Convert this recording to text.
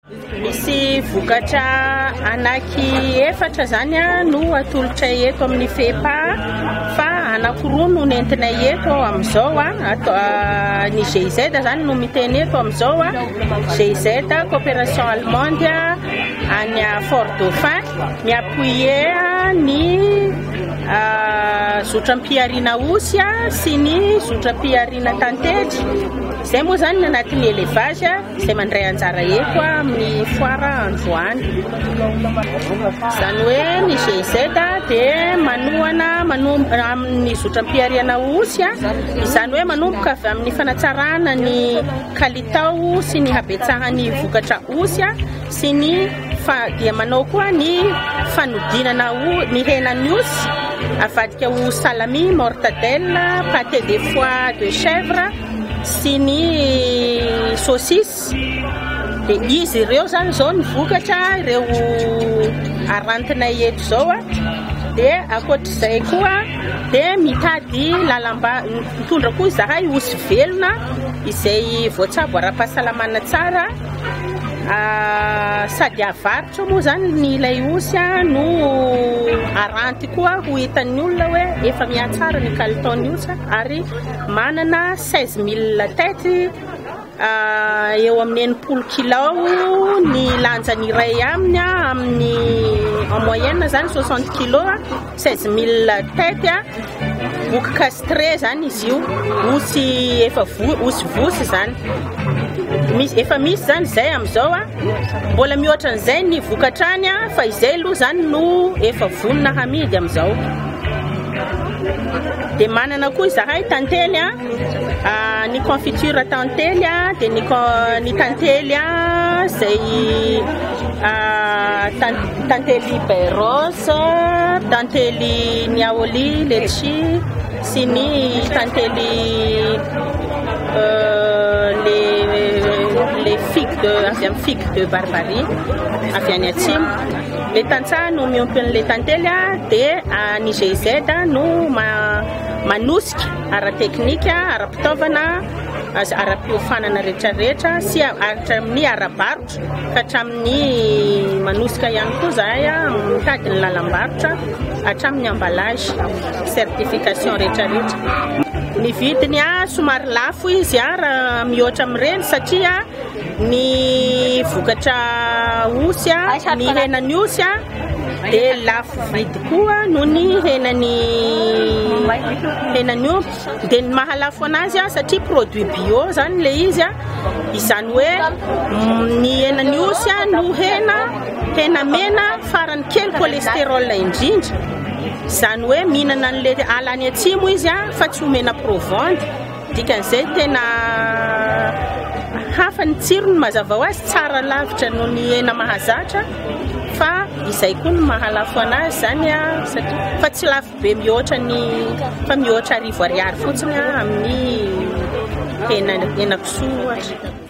Misy vokatra anaky efatra zany no atolotray eto amin'ny FEPA fa anankiroa no nentinay eto amin'izao. Ny GIZ zany no miteny eto amin'izao. GIZ, coopération allemande any Fort Dauphin, mi-appuyer ny zotram-pihariana osy sy ny zotram-pihariana tantely. Izay moa zany ny anatin'ny élevage izay mandray anjara eto amin'ny foire androany. Izany hoe ny GIZ dia manohana amin'ny zotram-pihariana osy, izany hoe manomboka avy amin'ny fanatsarana ny kalitao sy ny habetsahan'ny vokatra osy sy ny fa dia manao koa ny fanodinana ny henan'ny osy avadika ho salami, mortadelle, pâté de foie de chèvre sy ny saucisse. Dia izy ireo zany izao ny vokatra ireo arantinay eto izao. Dia ankoatr'izay koa dia mitady lalam-ba mitondra koa izahay osy velona izay voatsabo ara-pahasalamana tsara, sady avarotra moa zany ny ilay osy no aranty koa ho hitan'ny olona hoe efa mihatsara ny kalitaon'ny osy ary manana 16 000 têtes, eo amin'ny 60 kilao ny lanjany iray aminy, amin'ny en moyenne zany 60 kilo, 16 000 têtes, boky castré zany izy io, osy efa osy vosy zany. Misy efa misy zany zay amin'izao, mbola mihoatra an'izay ny vokatra any, fa izay aloha zany no efa vonona hamidy amin'izao. Dia manana koa izahay tantely, ny confiture tantely, dia ny tantely izay tantely baie rose, tantely niaouli letchi sy ny tantely le figue de avy amin'ny figue de barbarie avy any atsimo. Le tantsaha no miompy an'le tantely, dia ny GIZ no manosika ara-teknika, ara-pitaovana, ara-piofanana rehetrarehetra sy hatramin'ny ara-barotra ka hatramin'ny manosika ihany koa zahay mitady ny lalam-barotra hatramin'ny emballage, certification rehetrarehetra. Ny vidiny somary lafo izy raha mihoatra amin'ireny satria ny vokatra osy, ny henan'ny osy dia lafo vidy koa noho ny henan'ny omby. Dia ny mahalafo anazy satria produit bio zany le izy, izany hoe ny henan'ny osy no hena mena farany kely cholestérol indrindra. Izany hoe mihinana an'le ala any atsimo izy fa tsy omena provende. Dikan'izay tena hafa ny tsirony, mazava ho azy tsara lavitra noho ny hena mahazatra, fa izay koa no mahalafo anazy zany, satria fa tsy lafo be mihoatra ny fa mihoatra 1000 ariary fotsiny amin'ny hena kisoa ohatra.